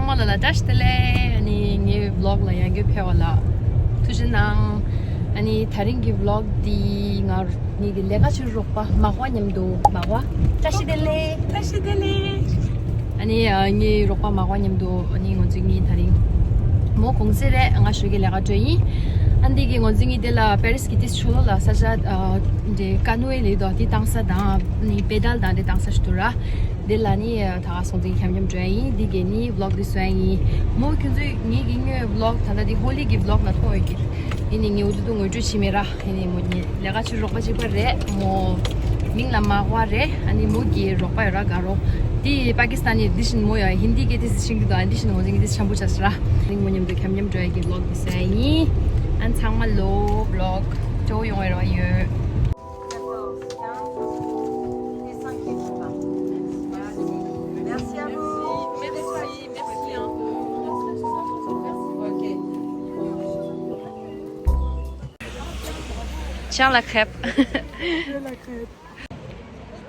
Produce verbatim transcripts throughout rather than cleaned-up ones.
ཚང་མ་ལ་ལ་བཀྲ་ཤིས་བདེ་ལེགས། ཨ་ནི་ངའི་vlog་ལ་ཡང་བསྐྱར་ཕེབས་པ་ལ་ཐུགས་རྗེ་གནང་། ཨ་ནི་དེ་རིང་གི་vlog་འདི་ང་ངེད་ཀྱི་ལས་ཀ་བྱེད་རོགས་པ་མག་པ་མཉམ་དུ། མག་པ། བཀྲ་ཤིས་བདེ་ལེགས། བཀྲ་ཤིས་བདེ་ལེགས། ཨ་ནི་ཨ་ངའི་རོགས་པ་མག་པ་མཉམ་དུ་ཨ་ནི་ང་ཚོ་གཉིས་དེ་རིང་མོ་གུང་སེང་རེད། ང་ཞོགས་ཀས་ལས་ཀ་འགྲོ་ཡིན། ཨ་འདི་གི་ང་ཚོ་གཉིས་དེ་ལ་པེ་རིས་ཀྱི་ཏིས་ཆུ་ལོ་ལ་ས་ཆ་ཨ་འདི་ཀ་ནུའེ་ལི་དོ་དེ་བཏང་ས་དང་ཨ་ནི་པེ་ཏལ་དང་དེ་བཏང་ས་ཞིག་འདུག་ར། དེ་ལ་ནི་ད་ག་སོང་ཙང་འཁྱམ་འཁྱམ་འགྲོ་ཡ་ཡིན། འདི་གའི་ནི་vlog་འདི་བཟོ་ཡ་ཡིན། མོ་ཁྱོད་ཚོས་ངེད་ཀྱི་དངོས་vlog་ད་ལྟ་འདི་ཧོ་ལི་གི་vlog་ལ་མཐོང་ཡོད་ཀྱི། ཡིན་ནི་ངས་འུ་ཚོ་དུ་ངོ་སྤྲོད་བྱེད་མེད་ར། ཡིན་ནི་མོ་ངའི་ལས་ཀ་བྱེད་རོགས་པ་གཅིག་པ་རེད། མོ་མིང་ལ་མག་པ་རེད། ཨ་ནི་མོ་གི་རོགས་པ་ཡོད་ར་ག་རོ། དེ་པ་ཀི་སི་ཐན་ནི་འདི་བཞིན་མོ་ཡ་ཧིན་དི་གི་དེ་ཤིང་གི་དང་འདི་བཞིན་ངོ་ཟིང་གི་དེ་འཆམ་པོ་ཆགས་ར། རིང་མོ་མཉམ་དུ་འཁྱམ་འཁྱམ་འགྲོ་ཡ་གི་vlog་འདི་བཟོ་ཡ་ཡིན། ཨ་ཚང་མ་ལོ་vlog་ཅོ་ཡོང་བའི་རེ་བ་ཡོད། Quatorze, quinze et cinq qui vont pas. Merci. Merci à vous. Merci, merci, hein. Ok. Tiens la crêpe. Je veux la crêpe.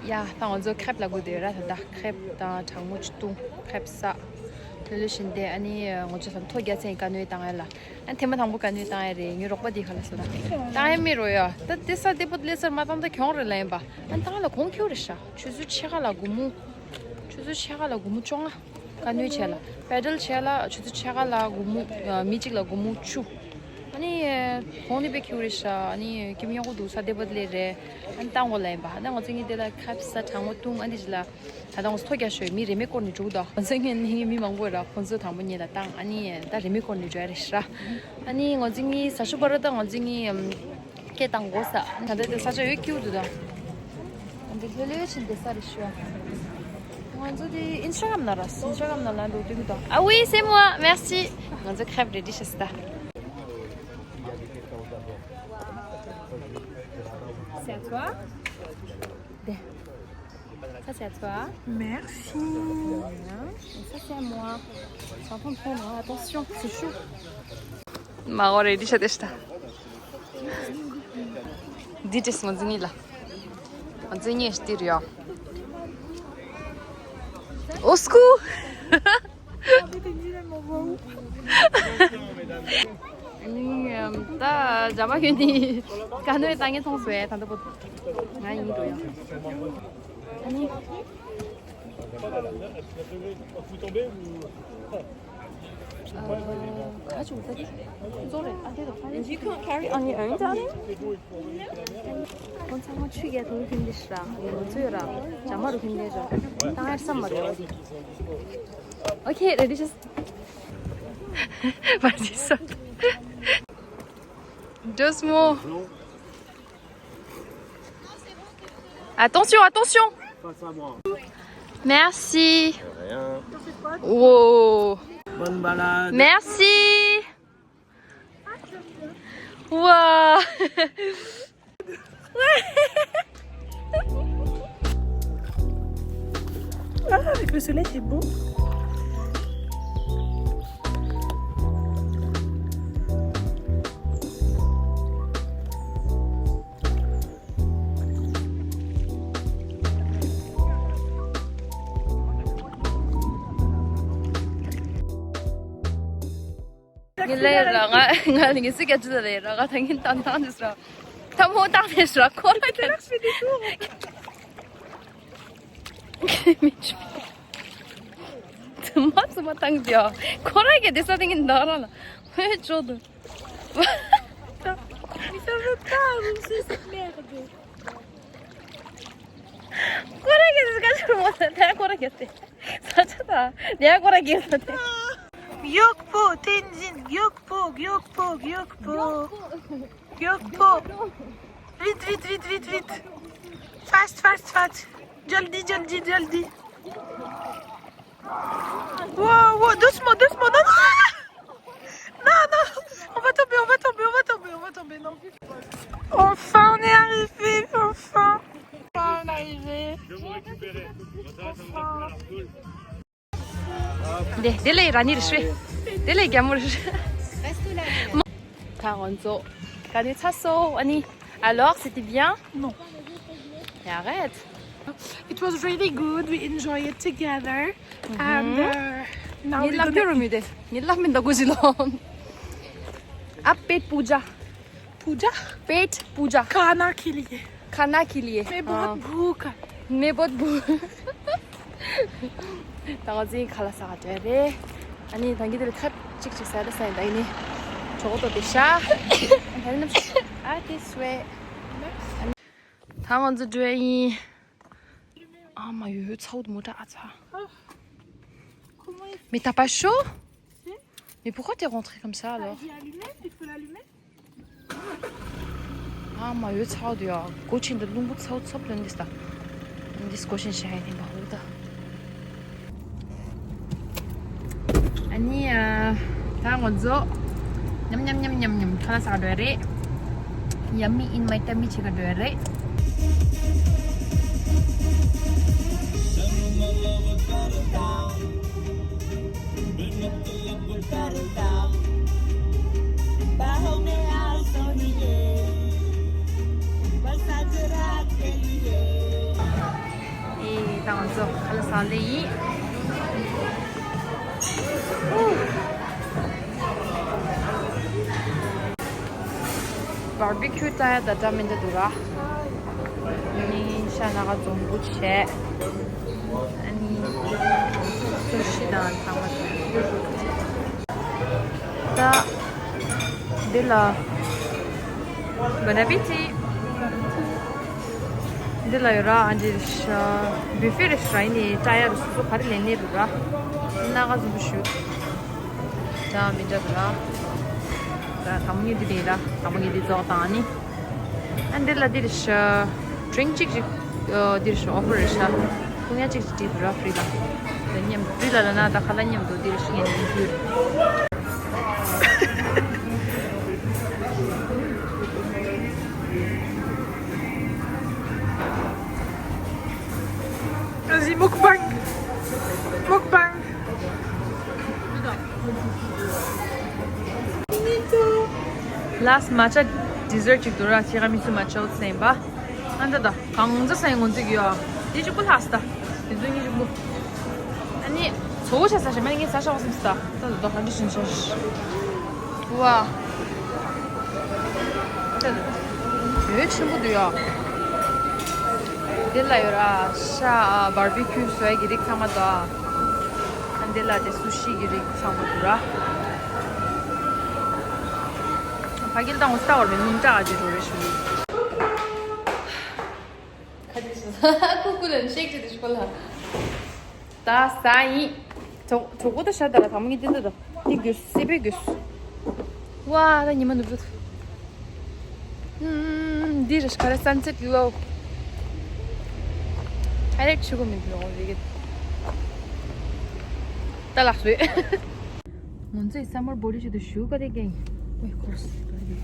ཡ། ད་ང་ཚོ་ཁྲེབ་ལ་སྒུག་བསྡད་ཡོད་ར། ད་ལྟ་ཁྲེབ་དང་གྲང་མོ་ཅིག་བཏུང་། ཁྲེབ་ཟ། ལོས་ལོས་བཞིན་དེ་ཨ་ནི་ང་ཚོ་ད་ཐོ་རྒྱག་ཚེ་ཀ་ནུའེ་བཏང་ཡ་ལ། ཨ་ཐེངས་མ་དང་པོ་ཀ་ནུའེ་བཏང་ཡ་རེད། ངའི་རོགས་པ་དེ་ག་ལ་སོ་ད་བཏང་ཡ་མེད་རོ་ཡ། ད་དེ་ས་དེ་པོ་ལས་སར་མ་བཏང་ད་གྱོང་རེད་ལ། ཡིན་པ་ཨ་བཏང་ལ་གོང་ཁེའུ་རེད་ཤག་ཆུ་ཚོད་ཕྱེད་ཀ་ལ་སྒོར་མོ། ཆུ་ཚོད་ཕྱེད་ཀ་ལ་སྒོར་མོ་བཅོ་ལྔ། ཀ་ནུའེ་བྱས་ལ་པེ་ཏལ་བྱས་ལ་ཆུ་ཚོད་ཕྱེད་ཀ་ལ་སྒོར་མོ། མི་གཅིག་ལ་སྒོར་མོ་བཅུ། ཨ་ནི་གོང་ནི་དཔེ་ཁེའུ་རེད་ཤག་ཨ་ནི་ཁྱིམ་ཡོང་གོ་འདུག་ས་དེ་པོ་ལས་རེད། ཨ་ནི་བཏང་གོ་ལ། ཡིན་པ་ཨ་ནི་ང་ཚོ་གཉིས་དེ་ལ་ཁྲེབ་ཟ། གྲང་མོ་བཏུང་། ཨ་ནི་ཅི་ལ། ད་ལྟ་ང་ཚོ་ཐོ་རྒྱག་ཞོར་མི་རེ་མེ་སྐོར་ནས་འགྲོ་གི་འདུག་ང་ཚོ་ངའི་ནི་མི་མང་པོ་ར། ཁོང་ཚོ་དང་པོ་ཉིད་ལ་བཏང་། ཨ་ནི་ད་རེ་མེ་སྐོར་ནས་འགྲོ་ཡ་རེད་ཤག་ཨ་ནི་ང་ཚོ་གཉིས་ཟ་ཞུ་བ་ར། ད་ང་ཚོ་གཉིས་སྐད་བཏང་དགོས་ས། ད་ལྟ་དེ་ས་ཆ་ཡོད་སྐྱིད་འདུག་ད་ང་ཚོ་ལྷོད་ལྷོད་ཕྱིན་དེ་ས་རེད་ཤག་ང་ཚོ་དེ་ཨིན་སི་ཊ་གྷ་རམ་ན་ར། ཨིན་སི་ཊ་གྷ་རམ་ན་ལ་འགྲོ་སྟོན་གི་འདུག Ah oui, c'est moi, merci. ང་ཚོ་ཁྲེབ་རེ་ཌི་ཤག་ད། C'est à toi. དེ། Ça, c'est à toi. Merci. Voilà. Et ça, c'est à moi. Tu entends prendre, hein. Attention, c'est chaud. མག་པ་རེ་ཌི་ཤག་དེ་ཤག་ད། འདི་ཏིས་ང་ཚོ་གཉིས་ལ། ང་ཚོ་གཉིས་ཤི་ཏི་རེད་ཡ། Au secours. ཨ་ནི་ད་རྒྱ་མ་ཁྱོད་ནི་ཀ་ནུའེ་བཏང་ངེས་མཐོང་སོང་ད་ལྟ་བུ། ང་ཡིན་འགྲོ་ཡ། ཨ་ནི། ཁ་ཆུ་ད་ཁོ་ཚོ་རེད། ཨ་དེ་དང་ཁ་རེད། You can't carry on your own, darling. ཁོང་ཚང་མ་ཆུ་རྒྱག་ཐུབ་ཁྱིམ་དེ་ཤི་ར། ང་ཚོ་ཡོད་ར། རྒྱ་མ་རུ་ཁྱིམ་དེ་ཤི་ར། ད་ང་བསམ་མ་རེད་འོ་དེ། Okay, ready, just. Vas-y, saute. Doucement. Attention, attention. Face à moi. Merci. De rien. Wow. Bonne balade. Merci. Wow. Ah, avec le soleil, c'est beau. ངས་ལས་ར་ང་ང་ལ་ངས་སི་ཀ་ཅི་ལ་ལས་ར་ང་ད་ངས་བཏང་བཏང་ནས་ར། ད་མོ་བཏང་ནས་ར་ཁོ་ར་ཁྱེད། མི་ཆུ། ཙི་མ་ཙི་མ་བཏང་རྒྱུ་ཁོ་ར་ཁྱེད་དེ་ས་དེ་ངས་འདའ་ར་ལ་ཧོས་ཅོ་དུ། Mais ça veut pas avancer cette merde. ཁོ་ར་ཁྱེད་དེ་ས་ཀ་ཅི་མོ་ད་ཁོ་ར་ཁྱེད་དེ། ས་ཆ་ད་ནས་ཁོ་ར་ཁྱེད་ས་དེ། Yokpo, Tenzin, Yokpo, Yokpo, Yokpo. Yokpo. Vite, vite, vite, vite, vite. Fast, fast, fast. Jaldi, jaldi, jaldi. Wow, wow, doucement, doucement. Non, non, non. Non, non. On va tomber, on va tomber, on va tomber, on va tomber. Non. Enfin, on est arrivé, enfin. Enfin, on est arrivé. Enfin. དེ་དེ་ལས་ར་ནི་རེད་ཤི། དེ་ལས་རྒྱ་མོ་རེད་ཤི། ད་ང་ཚོ་ཀ་ནུའེ་ཚར་སོང་། ཨ་ནི། Alors, c'était bien? Non. Mais arrête. It was really good. We enjoyed it together. And, uh, ངའི་ལག་པས་རུ་མི་དེ། ངའི་ལག་མི་འདུག་གོ་ཞིག་ལོ། आप पेट पूजा। पूजा। पेट पूजा। खाना के लिए। खाना के लिए। मैं बहुत हाँ। भूख है। मैं बहुत भूख। ད་ང་ཚོའི་ཁ་ལག་ཟ་ག་འགྲོ་ཡ་རེད། ཨ་ནི་ད་གིན་དེ་ལ་ཁ་ཅིག་ཅིག་ཟ་ད་ཟ་ཡིན་ད་ཡིན་ནི། གྲོགས་པོ་དེ་ཤ། ད་ནི་ཨ་དེ་སུའེ། ད་ང་ཚོ་འགྲོ་ཡ་ཡིན། ཨ་མ་ཡོད་ཚའུ་དུ་མོ་ཏྲ་ཨ་ཚ། Mais t'as pas chaud? Mais pourquoi t'es rentré comme ça alors? J'ai allumé, il faut l'allumer. ཨ་མ་ཡོད་ཚའུ་དུ་ཡ་གོ་ཆེན་དུ་རླུང་བུ་ཚའུ་ཚོབ་ལོན་འདི་ས། འདི་སྐོར་ཤན་ཤ་ཡ་ནི་མ་ཧུ་ད། ཨ་ནི་ཨ་ད་ང་ཚོ་ཉམ་ཉམ་ཉམ་ཉམ་ཉམ་ཁ་ལག་ཟ་ག་འགྲོ་ཡ་རེད། Yummy in my tummy བྱེད་ག་འགྲོ་ཡ་རེད། ཨེ་ད་ང་ཚོ་ཁ་ལག་ཟ་ལེ་ཡིན། བར་བི་ཁྱུ་ལྟ་ཡ་ད་འདྲ་མི་འདྲ་འདུག་ར། ཨ་ནི་ཤ་ན་ག་འཛོམས་པོ་བྱས། ཨ་ནི་སུ་ཤི་དང་ཚང་མ་འདུག་ད་འདི་ལ་Bon appétit. འདི་ལ་ཡོད་ར། ཨ་འདི་ཤ་བུ་ཧྥེ་རེ་ཤ་ཡིན་ནི་ལྟ་ཡ་རུ་སོ་སོ་ག་རེ་ལེན་ནི་རུ་ར། ན་ག་འཛོམས་པོ་ཞུ། ད་མི་འདྲ་འདུག་ར། ད་དང་པོ་ཉིད་འདི་རེད་ར། དང་པོ་ཉིད་འདི་རྫོགས་དང་ནི། ཨ་འདི་ལ་འདི་རེད་ཤག་ཌི་རིང་ཅིག་ཅིག་ཨ་འདི་རེད་ཤག་ཨོ་ཕར་རེད་ཤག་འཐུང་ཡ་ཅིག་ཅིག་བྲིས་འདུག་ར། ཕི་རི་ལ། ད་མཉམ་ཕི་རི་ལ་ལ་ན་ད་ཁ་ལག་མཉམ་དུ་འདི་རེད་ཤག་ངས་ནི་འདི། Vas-y, mukbang. Mukbang. Last matcha dessert ཅིག་འདུག་ར། ཁྱེད་ཀ་མི་སུ་matcha ཟེར་ཡིན་པ། ཨ་ད་ད་གང་ཚ་ཟ་ཡིན་ངོ་ཚིག་ཡོད། དེ་ཅིག་པོ་ལྷག་སྟ། དེ་ཚོ་གཉིས་ཅིག་པོ། ཨ་ནི་ཚོ་བོ་ཆ་ས་ཞེ་མ་ངས་ས་ཆ་བ་སེམས་སྟ། ད་ད་ད་གང་ཅི་ཞིན་ཆ་ཤི། ཝ། ད་ད་ད་ཡོད་ཆེན་པོ་འདུག་ཡོད། དེ་ལ་ཡོད་ར་ཤ་བར་བི་ཁྱུ་བཟོ་ཡ་གི་རིགས་ཚང་མ་འདུག་ཨ་འདི་ལ་དེ་སུ་ཤི་གི་རིགས་ཚང་མ་འདུག་ར། ཕ་གིར་དང་ངོ་ལྟ་བར་མི་ནུང་ཀྲག་ཨ་ཅེ་འགྲོ་རེ་ཞུ། ཁ་དེ་སུ་ཁུ་ཁུ་ལན་ཤེག་ཅེ་དེ་ཤུ་ལ། ད་ས་ཡིན། གྲོགས་གྲོགས་པོ་ད་ཤ་ད་ལ་དང་མོ་ངའི་ཏིན་ཏ་ད། འདི་དགོས་སེ་པའི་དགོས། ཝ་ད་ཉི་མ་ནུབ་རུ། ཨུམ་འདི་རེ་ཤ་ཁ་རེ་སན་སེ་ཊི་ལོ། ཨ་རེ་ཆུ་གོ་མི་འདུག་ལོ་རེ་གེ། ད་ལགས་སོ། ང་ཚོའི་སམ་མར་བོ་ཌི་ཆུ་དུ་ཞུ་ག་རེ་གེ། ཨོའི་ཁོ་རེ་སི་ག་རེ་གེ།